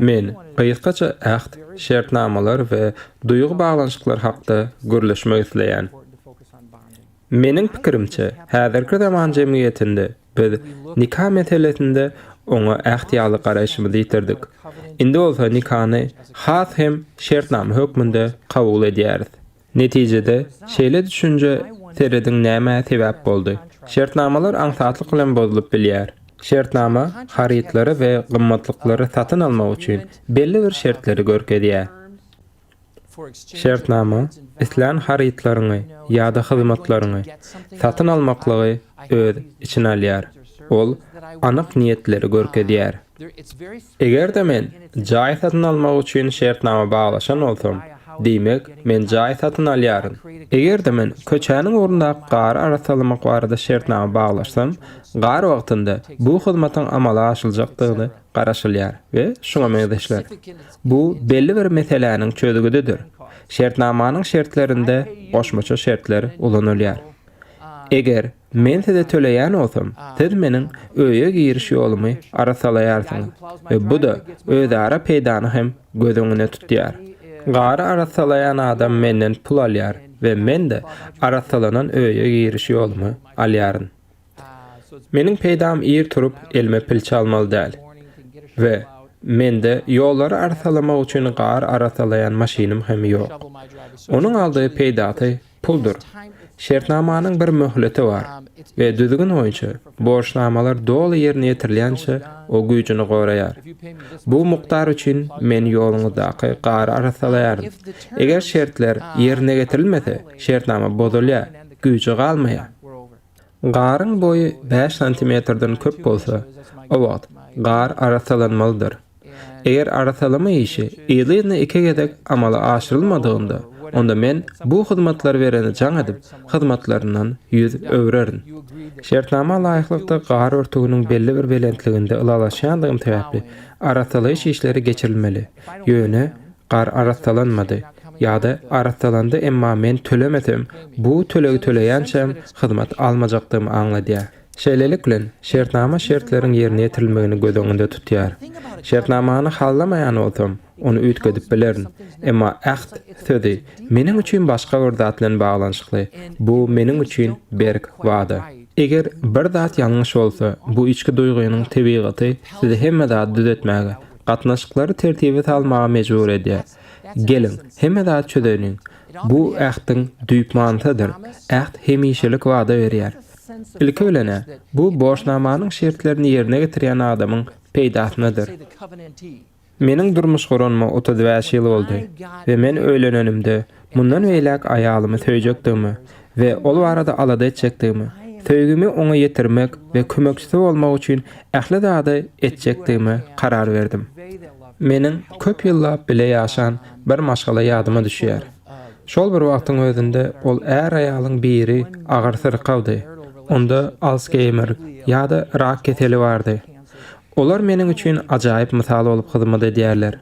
Men gysgaça äht, şertnamalar we duýgy baglanyşyklary hakda gürleşmek isleýän. Meniň pikirimçe, häzirki zaman jemgyýetinde biz nika meselesinde oňa äht ýaly garaýşymyzy ýitirdik. Indi bolsa nikany has hem şertnama hökmünde kabul edýäris. Netijede, şeýle düşünje serediň nämä sebäp boldy. Şertnamalar aňsatlyk bilen bozulyp bilýär. Şertnama harytlary we gymmatlyklary satyn almak üçin belli bir şertleri görkezýär. Şertnama islän harytlaryňy ýa-da hyzmatlaryňy satyn almaklygy öz içine alýar. Ol anyk niýetleri görkezýär. Eger-de men jaý satyn almak üçin şertnama baglaşan bolsam, diýmek, men jaý satyn alýaryn. Eger-de men köçäniň ugrundaky gary arassalamak barada şertnama baglaşsam, gar wagtynda bu hyzmatyň amala aşyryljakdygyny garaşylýar we şuňa meňzeşler. Bu belli bir meseläniň çözgüdidir. Şertnamanyň şertlerinde goşmaça şertler ulanylýar. Eger men size töleýän bolsam, siz meniň öýe giriş ýolumy arassalaýarsyňyz we bu-da özara peýdany hem göz öňüne tutýar. Gary arassalaýan adam menden pul alýar we men-de arassalanan öýe giriş ýolumy alýaryn. Meniň peýdam ir turup elime pilçe almaly däl. We mende ýollary arssalamak üçin gar arassalaýan maşynym hem ýok. Onuň aldygy peýdasy puldur. Şertnamanyň bir möhleti bar we düzgün boýunça borçnamalar doly ýerine ýetirilýänçä o güýjüni goraýar. Bu mukdar üçin men ýoluňyzdaky gary arassalaýaryn. Eger şertler ýerine getirilmese, şertnama bozulýar, güýji galmaýar. Garyň boýy bäş santimetrden köp bolsa, o wagt gar arassalanmalydyr. Eger arassalama işi yzly-yzyna iki gezek amala aşyrylmadygynda, onda men bu hyzmatlary berene jaň edip, hyzmatlaryndan ýüz öwrerin. Şertnama laýyklykda gar örtüginiň belli bir belentliginde ylalaşýandygym sebäpli arassalaýyş işleri geçirilmeli. Ýöne Gar arassalanmady ýa-da arassalandy emma men tölemesem bu tölegi töleýänçäm hyzmat almajakdygymy aňladýar. Şeýlelik bilen, şertnama şertleriň ýerine ýetirilmegini göz öňünde tutýar. Şertnamany halamaýan bolsam, ony üýtgedip bilerin. Emma äht sözi meniň üçin başga bir zat bilen baglanyşykly, bu meniň üçin berk wada. Eger bir zat ýalňyş bolsa, bu içki duýgynyň tebigaty sizi hemme zady düzetmäge, Gatnaşyklary tertibe salmaga mejbur edýär. Geliň, hemme zady çözeýliň. Bu ähtiň düýp manysydyr. Äht hemişelik wada berýär. Ilki bilen-ä, bu borçnamanyň şertlerini ýerine getirýän adamyň peýdasynadyr. Meniň durmuş guranyma 35 ýyl boldy we men öýlenenimde mundan beýläk aýalymy söýjekdigime we ol barada alada etjekdigime, söýgimi oňa ýetirmek we kömekçisi bolmak üçin ähli zady etjekdigime karar berdim. Meniň köp ýyllap bile ýaşan bir maşgala ýadyma düşýär. Şol bir wagtyň özünde ol är-aýalyň biri agyr syrkawdy, onda Alsgeýmer ýa-da rak keseli bardy. Olar meniň üçin ajaýyp mysal bolup hyzmat edýärler.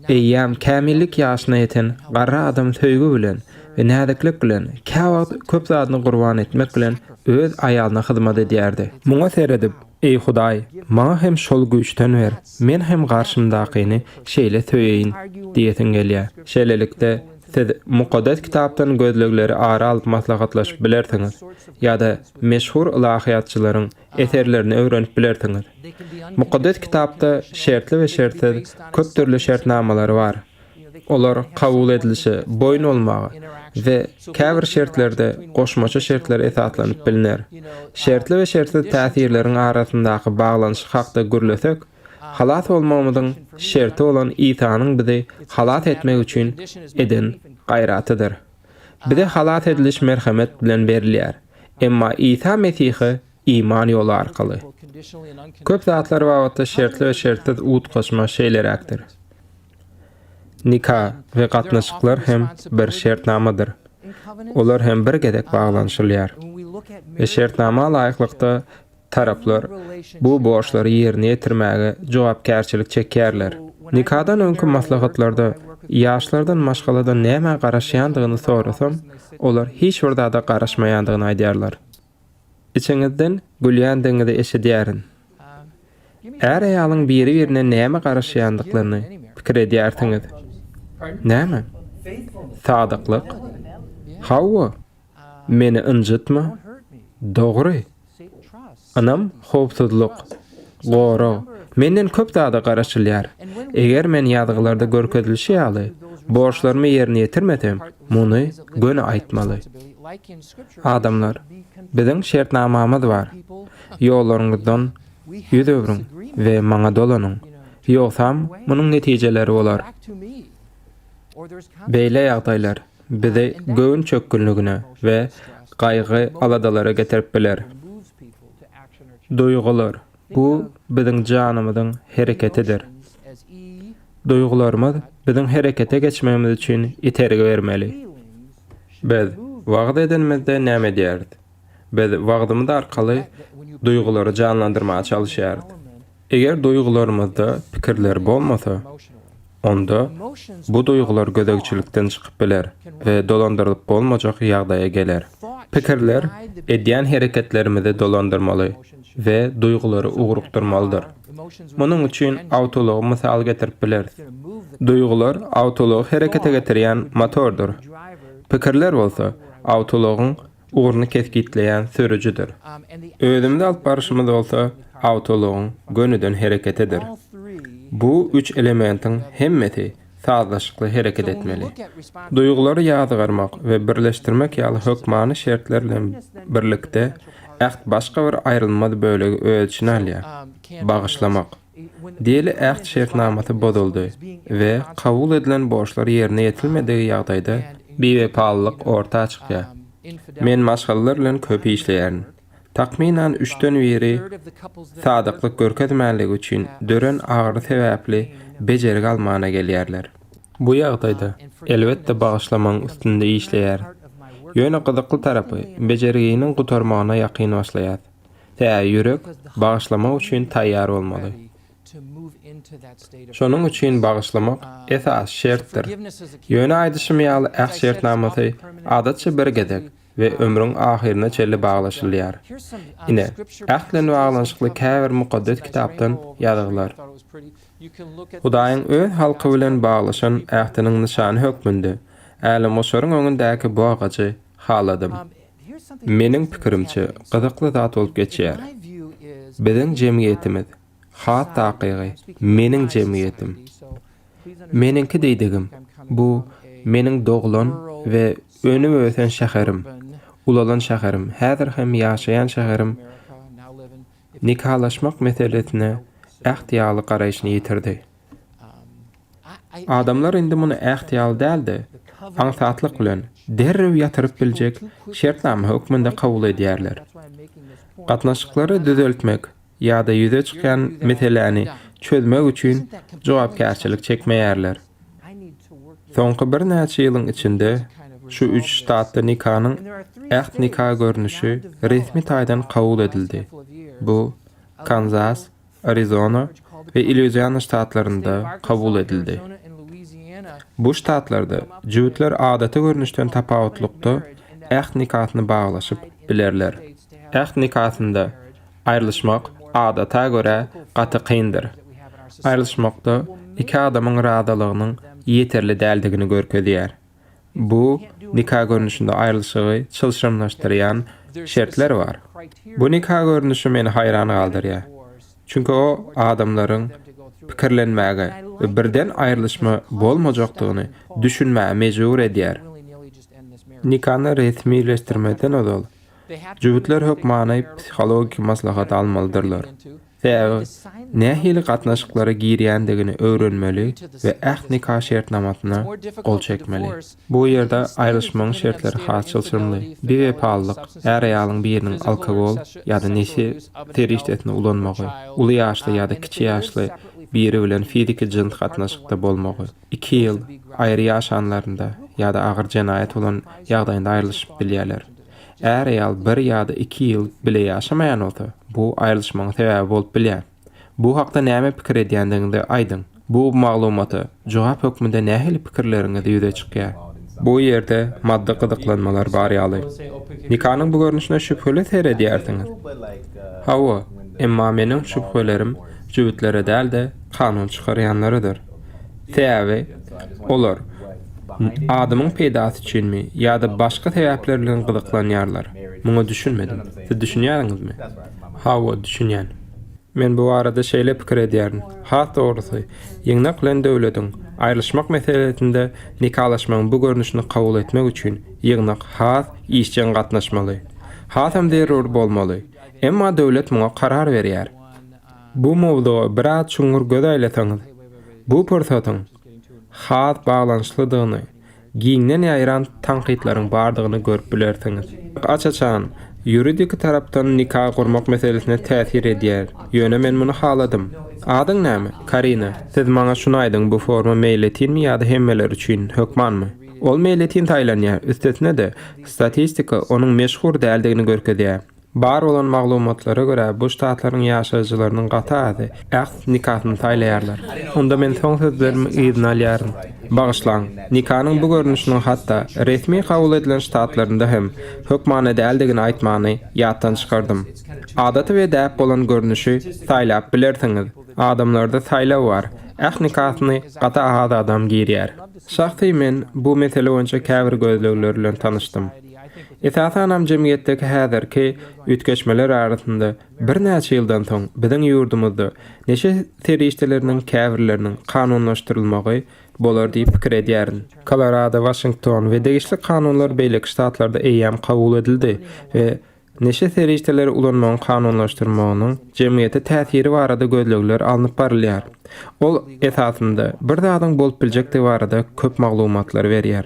Eýýäm kämillik ýaşyna ýeten garry adam söýgi bilen we näziklik bilen, käwagt köp zadyny gurban etmek bilen öz aýalyna hyzmat edýärdi. Muňa seredip, Eý Hudaý, maňa hem şol güýçden ber, men hem garşymdakyny şeýle söýeýin diýesiň gelýär. Şeýlelikde, siz Mukaddes Kitapdan gözlegleri ara alyp maslahatlaşyp bilersiňiz ýa-da meşhur ylahyýatçylaryň eserlerini öwrenip bilersiňiz. Mukaddes Kitapda şertli we şertsiz köp dürli şertnamalary bar. Olar kabul edilişe, boýun bolmaga we käbir şertlerde goşmaça şertlere esaslanyp bilner. Şertli we şertsiz täsirleriň arasyndaky baglanyşyk hakda gürlesek, halas bolmagymyzyň şerti bolan Isanyň bizi halas etmek üçin eden gaýratydyr. Bize halas ediliş merhemet bilen berilýär. Emma Isa Mesihe iman ýoly arkaly. Köp zatlar babatda şertli we şertsiz utgaşma şeýleräkdir. Nika we gatnaşyklar hem bir şertnamadyr. Olar hem bir gezek baglanyşylýar. We şertnama laýyklykda Taraplar bu borçlary ýerine ýetirmäge jogapkärçilik çekýärler. Nikadan öňki maslahatlarda ýaşlardan maşgaladan nämä garaşýandygyny sorasam, olar hiç bir zada garaşmaýandygyny aýdýarlar. Içiňizden gülýändigiňizi eşidýärin. Är-aýalyň biri-birine näme garaşýandyklaryny pikir edýärsiňiz? Näme? Sadyklyk? Hawa. Meni ynjytma. Dogry. Ynam, howpsuzlyk, gorag. Menden köp zada garaşylýar. Eger men ýazgylarda görkezilişi ýaly, borçlarymy ýerine ýetirmesem, muny göni aýtmaly. Adamlar, biziň şertnamamyz bar. Ýollaryňyzdan ýüz öwrüň we maňa dolanyň. Ýogsam, munuň netijeleri bolar. Beýle ýagdaýlar bizi göwün çökgünligine we gaýgy-aladalara getirip biler. Duýgular, bu biziň janymyzyň hereketidir. Duýgularymyz biziň herekete geçmegimiz üçin itergi bermeli. Biz wagyz edenimizde näme edýäris? Biz wagzymyz arkaly duýgulary janlandyrmaga çalyşýarys. Eger duýgularymyzda pikirler bolmasa, onda bu duýgular gözegçilikden çykyp biler we dolandyrylyp bolmajak ýagdaýa geler. Pikirler edýän hereketlerimizi dolandyrmaly we duýgulary ugrukdyrmalydyr. Munuň üçin awtoulagy mysal getirip bileris. Duýgular awtoulagy herekete getirýän motordyr. Pikirler bolsa awtoulagyň ugruny kesgitleýän sürüjidir. Özümizi alyp barşymyz bolsa awtoulagyň gönüden hereketidir. Bu üç elementiň hemmesi sazlaşykly hereket etmeli. Duýgulary ýazgarmak we birleşdirmek ýaly hökmany şertler bilen birlikde äht başga bir aýrylmaz bölegi öz içine alýar, bagyşlamak. Diýeli äht şertnamasy bozuldy we kabul edilen borçlar ýerine ýetilmedigi ýagdaýda biwepalylyk orta çykýar. Men maşgalalar bilen köp işleýärin. Takmynan üçden biri sadyklyk görkezmänligi üçin dörän agyry sebäpli bejergi almana gelýärler. Bu ýagdaýda, elbetde bagyşlamagyň üstünde işleýäris. Ýöne gyzykly tarapy, bejerginiň gutarmagyna ýakyn başlaýas. Tä ýürek bagyşlamak üçin taýýar bolmaly. Şonuň üçin bagyşlamak esasy şertdir. Ýöne aýdyşym ýaly äht şertnamasy adatça bir gezek we ömrüň ahyryna çenli baglaşylýar. Ine, äht bilen baglanyşykly käbir Mukaddes Kitapdan ýazgylar. Hudaýyň Öz halky bilen baglaşan ähtiniň nyşany hökmünde älemgoşaryň öňündäki bu agajy haladym. Meniň pikirimçe, gyzykly zat bolup geçýär. Biziň jemgyýetimiz, has takygy, meniň jemgyýetim. Meniňki diýdigim, bu meniň doglan we önüp-ösen şäherim, ulalan şäherim, häzir hem ýaşaýan şäherim nikalaşmak meselesine äht ýaly garaýşyny ýitirdi. Adamlar indi muny äht ýaly däl-de, aňsatlyk bilen, derrew ýatyryp biljek şertnama hökmünde kabul edýärler. Gatnaşyklary düzeltmek ýa-da ýüze çykýan meseläni çözmek üçin jogapkärçilik çekmeýärler. Soňky birnäçe ýylyň içinde şu üç ştatda nikanyň äht nika görnüşi resmi taýdan kabul edildi. Bu Kanzas, Arizona we Iluiziana ştatlarynda kabul edildi. Bu ştatlarda jübütler adaty görnüşden tapawutlykda äht nikasyny baglaşyp bilerler. Äht nikasynda aýrylyşmak adata görä gaty kyndyr. Aýrylyşmakda iki adamyň razylygynyň ýeterli däldigini görkezýär. Bu nika görnüşinde aýrylyşygy çylşyrymlaşdyrýan şertler bar. Bu nika görnüşi meni haýran galdyrýar. Çünki o adamlaryň pikirlenmäge we birden aýrylyşma bolmajakdygyny düşünmäge mejbur edýär. Nikany resmileşdirmezden ozal, jübütler hökmany psihologiki maslahat almalydyrlar. Sebäbi nähili gatnaşyklara girýändigini öwrenmeli we äht nika şertnamasyna gol çekmeli. Bu ýerde aýrylyşmagyň şertleri has çylşyrymly. Biwepalylyk, är-aýalyň biriniň alkogol ýa-da neşe serişdesini ulanmagy, uly ýaşly ýa-da kiçi ýaşly biri bilen fiziki jyns gatnaşykda bolmagy, iki ýyl aýry ýaşanlarynda ýa-da agyr jenaýat bolan ýagdaýynda aýrylyşyp bilýärler. Är-aýal bir ýa-da iki ýyl bile ýaşamaýan bolsa, bu aýrylyşmagyň sebäbi bolup bilýär. Bu hakda näme pikir edýändigiňizi aýdyň. Bu maglumata jogap hökmünde nähili pikirleriňiz ýüze çykýar? Bu ýerde maddy gyzyklanmalar bar ýaly. Nikanyň bu görnüşine şübheli seredýärsiňiz. Hawa, emma meniň şübhelerim. jübütlere däl-de, kanun çykarýanlaradyr. Sebäbi olar adamyň peýdasy üçinmi ýa-da başga sebäpler bilen gyzyklanýarlar. Muňa düşünmedim. Siz düşünýäriňizmi? Hawa, düşünýän. Men bu barada şeýle pikir edýärin. Has dogrusy, ýygnak bilen döwletiň aýrylyşmak meselesinde nikalaşmagyň bu görnüşini kabul etmek üçin ýygnak has işjeň gatnaşmaly. Hasam zerur bolmaly. Emma döwlet muňa karar berýär. Bu mowzuga biraz çuňňur göz aýlasaňyz, bu pursatyň has baglanyşyklydygyny, giňden ýaýran tankytlaryň bardygyny görüp bilersiňiz. Aç-açan, ýuridiki tarapdan nika gurmak meselesine täsir edýär. Ýöne men muny haladym. Adyň näme? Karina. Siz maňa şuny aýdyň, bu forma meýletinmi ýa-da hemmeler üçin hökmanmy? Ol meýletin saýlanýar, üstesine-de, statistika onuň meşhur däldigini görkezýär. Bar bolan maglumatlara görä, bu ştatlaryň ýaşaýjylarynyň gaty azy äht nikasyny saýlaýarlar. Onda men soň sözlerimi yzyna alýaryn. Bagyşlaň, nikanyň bu görnüşiniň hatda resmi kabul edilen ştatlarynda hem hökmany däldigini aýtmany ýatdan çykardym. Adaty we däp bolan görnüşi saýlap bilersiňiz. Adamlarda saýlaw bar. Äht nikasyny gaty az adam girýär. Şahsy men bu mesele boýunça käbir gözlegler bilen tanyşdym. Esasanam jemgyýetdeki häzirki üýtgeşmeler arasynda birnäçe ýyldan soň biziň ýurdumyzda neşe serişdeleriniň käbirleriniň kanunlaşdyrylmagy bolar diýip pikir edýärin. Kolorado, Waşington we degişli kanunlar beýleki ştatlarda eýýäm kabul edildi we Neşe serişdeleri ulanmagyň kanunlaşdyrmagynyň jemgyýete täsiri barada gözlegler alnyp barylýar. Ol, esasynda, bir zadyň bolup biljekdigi barada köp maglumatlary berýär.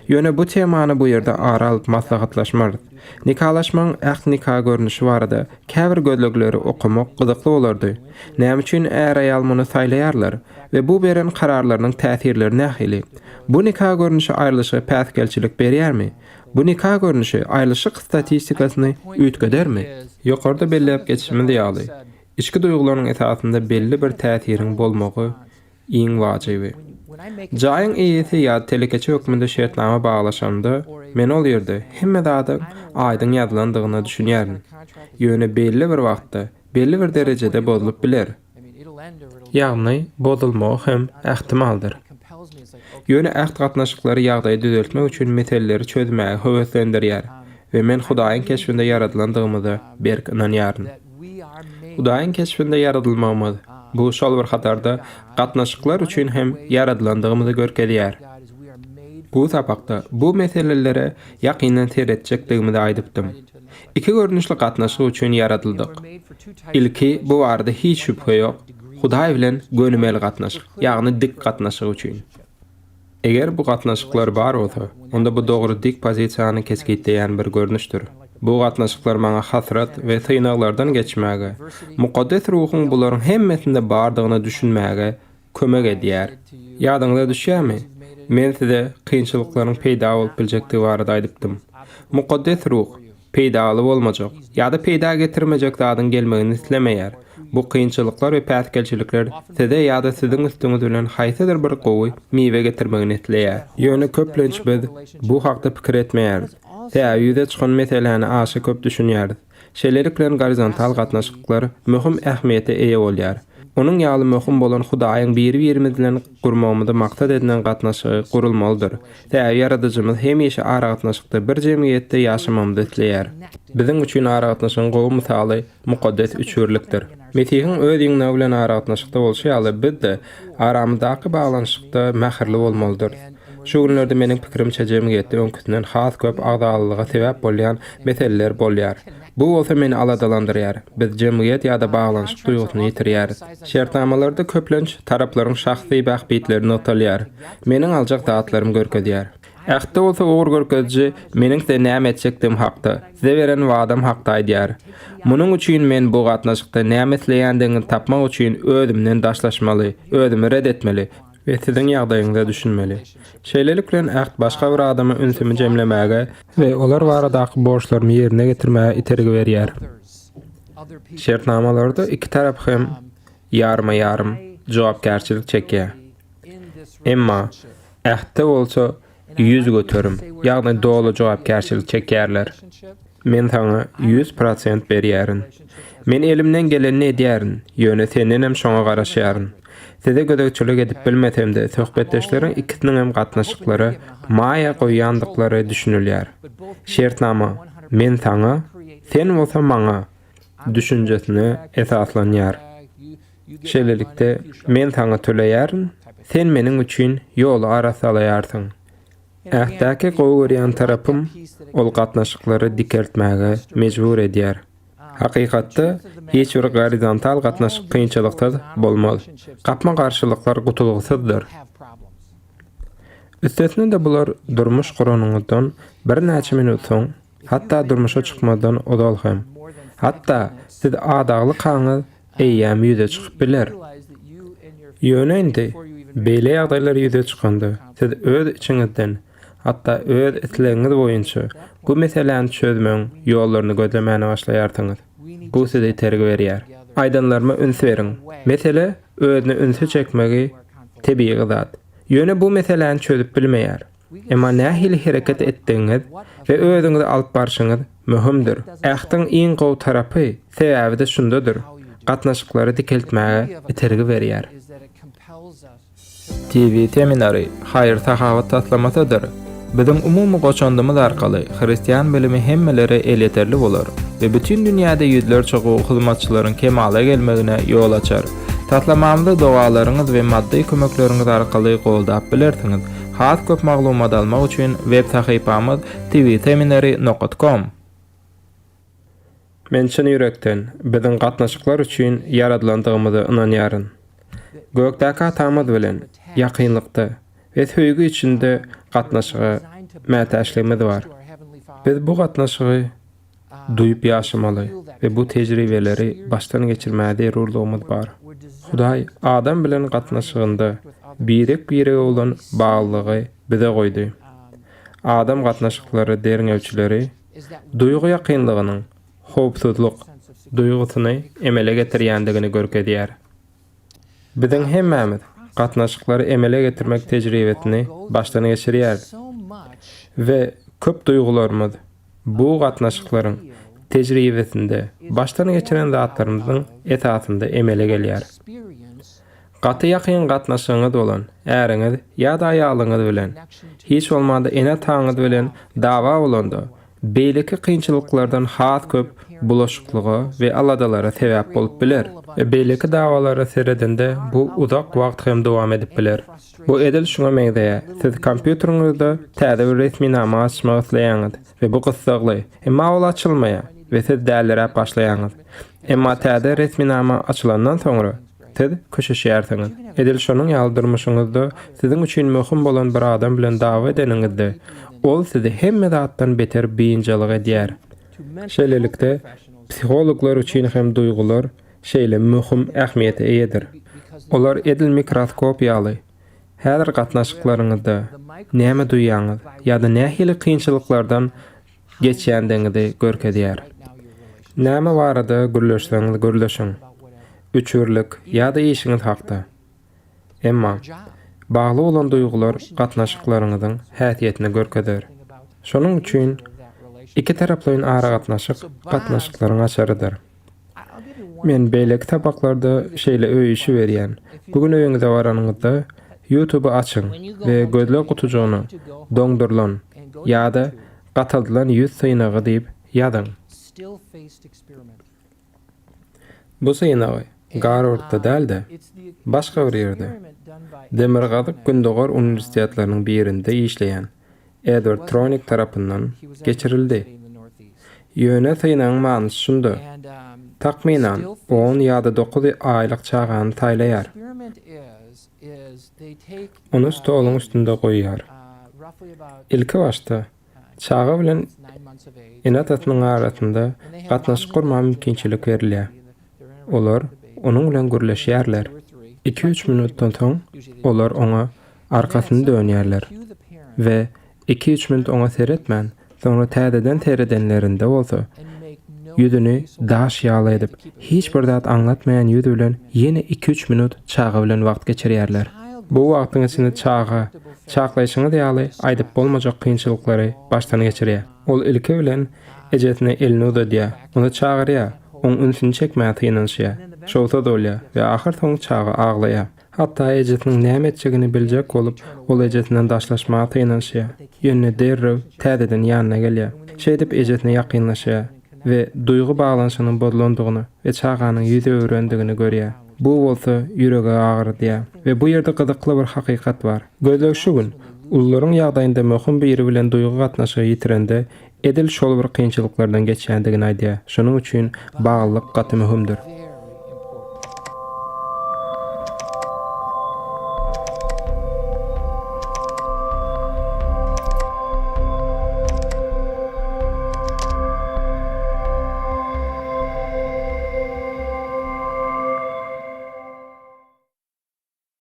Ýöne bu temany bu ýerde ara alyp maslahatlaşmarys. Nikalaşmagyň äht nika görnüşi barada käbir gözlegleri okamak gyzykly bolardy. Näme üçin är-aýal muny saýlaýarlar we bu beren kararlarynyň täsirleri nähili? Bu nika görnüşi aýrylyşyga päsgelçilik berýärmi? Bu nika görnüşi aýrylyşyk statistikasyny üýtgedermi? Ýokarda belläp geçişimiz ýaly, içki duýgularyň esasynda belli bir täsiriň bolmagy iň wajyby. Jaýyň eýesi ýa telekeçi hökmünde şertnama baglaşamda, men ol ýerde hemme zadyň aýdyň ýazylandygyna düşünýärin. Ýöne belli bir wagtda, belli bir derejede bozulyp biler. Ýagny bozulmagy hem ähtimaldyr. Ýöne äht gatnaşyklary ýagdaýy düzeltmek üçin meseleleri çözmäge höweslendirýär we men Hudaýyň keşbinde ýaradylandygymyza berk ynanýaryn. Hudaýyň keşbinde ýaradylmagymyz, bu şol bir hatarda gatnaşyklar üçin hem ýaradylandygymyzy görkezýär. Bu sapakda bu meselelere ýakyndan seretjekdigimizi aýdypdym. Iki görnüşli gatnaşyk üçin ýaradyldyk. Ilki bu barada hiç şübhe ýok, Hudaý bilen gönümel gatnaşyk, ýagny dik gatnaşyk üçin. Eger bu gatnaşyklar bar bolsa, onda bu dogry dik pozisiýany kesgitleýän bir görnüşdir. Bu gatnaşyklar maňa hasrat we synaglardan geçmäge, Mukaddes Ruhuň bularyň hemmesinde bardygyna düşünmäge kömek edýär. Ýadyňyza düşýärmi, men size kynçylyklaryň peýda bolup biljekdigi barada aýdypdym. Mukaddes Ruh peýdaly bolmajak ýa-da peýda getirmejek zadyň gelmegini islemeýär. Bu kynçylyklar we päsgelçilikler size ýa-da siziň üstüňiz bilen haýsydyr bir gowy miwe getirmegini isleýär. Ýöne köplenç biz bu hakda pikir etmeýäris. Sebäbi ýüze çykan meseläni aşa köp düşünýäris. Şeýlelik bilen gorizontal gatnaşyklar möhüm ähmiýete eýe bolýar. Onuň ýaly möhüm bolan Hudaýyň biri-birimiz bilen gurmagymyzy maksat edinen gatnaşygy gurulmalydyr. Sebäbi Ýaradyjymyz hemişe aragatnaşykda bir jemgyýetde ýaşamagymyzy isleýär. Biziň üçin aragatnaşygyň gowy mysaly Mukaddes Üçbirlikdir. Mesihiň Öz ýygnagy bilen aragatnaşykda bolşy ýaly, biz-de aramyzdaky baglanyşykda mähirli bolmalydyrys. Şu günlerde meniň pikirimçe jemgyýetde öňküsinden has köp agzalalyga sebäp bolýan meseleler bolýar. Bu bolsa meni aladalandyrýar. Biz jemgyýet ýa-da baglanyşyk duýgusyny ýitirýäris. Şertnamalarda köplenç taraplaryň şahsy bähbitleri nygtalýar. Meniň aljak zatlarym görkezýär. Ähtde bolsa ugur görkeziji meniň size näme etjekdigim hakda, size beren wadam hakda aýdýar. Munuň üçin men bu gatnaşykda näme isleýändigiňizi tapmak üçin özümden daşlaşmaly, özümi ret etmeli we siziň ýagdaýyňyza düşünmeli. Şeýlelik bilen äht başga bir adama ünsümi jemlemäge we olar baradaky borçlarymy ýerine getirmäge itergi berýär. Şertnamalarda iki tarap hem ýarma-ýarym jogapkärçilik çekýär. Emma ähtde bolsa 100%, ýagny doly jogapkärçilik çekýärler. Men saňa 100% berýärin. Men elimden gelenini edýärin, ýöne sendenem şoňa garaşýaryn. Size gözegçilik edip bilmesem-de, söhbetdeşleriň ikisiniňem gatnaşyklara maýa goýýandyklary düşünilýär. Şertnama Men saňa, sen bolsa maňa düşünjesine esaslanýar. Şeýlelikde, men saňa töleýärin, sen meniň üçin ýoly arassalaýarsyň. Ähtdäki gowy görýän tarapym, ol gatnaşyklary dikeltmäge mejbur edýär. Hakykatda, hiç bir gorizontal gatnaşyk kynçylyksyz bolmaz. Gapma-garşylyklar gutulgysyzdyr. Üstesine-de bular durmuş guranyňyzdan birnäçe minut soň, hatda durmuşa çykmazdan ozal hem, hatda siz adaglykaňyz eýýäm ýüze çykyp biler. Ýöne indi beýle ýagdaýlar ýüze çykanda, siz öz içiňizden, hatda öz islegiňiz boýunça bu meseläni çözmegiň ýollaryny gözlemäne başlaýarsyňyz. Bu size itergi berýär. Aýdanlaryma üns beriň. Mesele özüne ünsi çekmegi tebigy zat. Ýöne bu meseläni çözüp bilmeýär. Emma nähili hereket etdigiňiz we özüňizi alyp barşyňyz möhümdir. Ähtiň iň gowy tarapy, sebäbi-de şundadyr, gatnaşyklary dikeltmäge itergi berýär. TV seminary haýyr-sahawat taslamasydyr. Biziň umumy goşandymyz arkaly hristian bilimi hemmelere elýeterli bolar we bütin dünýäde ýüzlerçe gowy hyzmatçylaryň kemala gelmegine ýol açar. Taslamamyzy dogalaryňyz we maddy kömekleriňiz arkaly goldap bilersiňiz. Has köp maglumat almak üçin web sahypamyz tvseminary nokat kom. Men çyn ýürekden biziň gatnaşyklar üçin ýaradylandygymyza ynanýaryn. Gökdäki Atamyz bilen ýakynlykda we söýgi içinde gatnaşyga mätäçligimiz bar. Biz bu gatnaşygy duýup ýaşamaly we bu tejribeleri başdan geçirmäge zerurlygymyz bar. Hudaý adam bilen gatnaşygynda birek-birege bolan baglylygy bize goýdy. Adam gatnaşyklary derňewçileri duýgy ýakynlygynyň howpsuzlyk duýgusyny emele getirýändigini görkezýär. Biziň hemmämiz gatnaşyklary emele getirmek tejribesini başdan geçirýäris we köp duýgularymyz bu gatnaşyklaryň tejribesinde başdan geçiren zatlarymyzyň esasynda emele gelýär. Gaty ýakyn gatnaşygyňyz bolan äriňiz ýa-da aýalyňyz bilen, hiç bolmanda ene-ataňyz bilen dawa bolanda, beýleki kynçylyklardan has köp bulaşyklyga we aladalara sebäp bolup biler. Beýleki dawalara seredende bu uzak wagt hem dowam edip biler. Bu edil şuňa meňzeýär, siz kompýuteriňizde täze bir resminama açmak isleýäňiz we bu gyssagly, emma ol açylmaýar we siz däliräp başlaýaňyz. Emma täze resminama açylandan soňra, Siz köşeşýärsiňiz. Edil şonuň ýaly durmuşyňyzda siziň üçin möhüm bolan bir adam bilen dawa edeniňizde, ol sizi hemme zatdan beter biynjalyk edýär. Şeýlelikde, psihologlar üçin hem duýgular şeýle möhüm ähmiýete eýedir. Olar edil mikroskop ýaly, häzir gatnaşyklaryňyzda näme duýýaňyz ýa-da nähili kynçylyklardan geçýändigiňizi görkezýär. Näme barada gürleşseňiz gürleşiň, üçbirlik ýa-da işiňiz hakda. Emma, bagly bolan duýgular gatnaşyklaryňyzyň häsiýetini görkezer. Şonuň üçin ikitaraplaýyn aragatnaşyk gatnaşyklaryň açarydyr. Men beýleki sapaklarda şeýle öý işi berýän. Bu gün öýüňize baranyňyzda, YouTube-y açyň we gözleg gutujygyna Doňdurylan ýa-da gataldylan ýüz synagy diýip ýazyň. Bu synagy Garwardda däl-de, başga bir ýerde, Demirgazyk-Gündogar uniwersitetleriniň birinde işleýän Edward Tronik tarapyndan geçirildi. Ýöne synagyň manysy şunda, takmynan on ýa-da dokuz aýlyk çagany saýlaýar. Ony stoluň üstünde goýýar. Ilki başda çaga bilen ene-atasynyň arasynda gatnaşyk gurmaga mümkinçilik berilýär. Olar onuň bilen gürleşýärler. Iki-üç minutdan soň olar oňa arkasyny dönýärler we iki-üç minut oňa seretmän, soňra täzeden seredenlerinde bolsa, ýüzüni daş ýaly edip, hiç bir zat aňlatmaýan ýüz bilen ýene iki-üç minut çaga bilen wagt geçirýärler. Bu wagtyň içinde çaga, çaklaýşyňyz ýaly, aýdyp bolmajak kynçylyklary başdan geçirýär. Ol ilki bilen. Ejesine elini uzadýar, ony çagyrýar, oň ünsüni çekmäge synanyşýar. Şowsuz bolýar we ahyrsoňy çaga aglaýar. Hatda ejesiniň näme etjegini biljek bolup, ol ejesinden daşlaşmaga synanyşýar. Ýöne derrew täzeden ýanyna gelýär. Şeýdip ejesine ýakynlaşýar we duýgy baglanyşygynyň bozulandygyny we çaganyň ýüz öwürendigini görýär. Bu bolsa ýürege agyrdýar. We bu ýerde gyzykly bir hakykat bar. Gözleg şu gün, ulularyň ýagdaýynda möhüm biri bilen duýgy gatnaşygy ýitirende, edil şol bir kynçylyklardan geçýändigini aýdýar. Şonuň üçin baglylyk gaty möhümdir.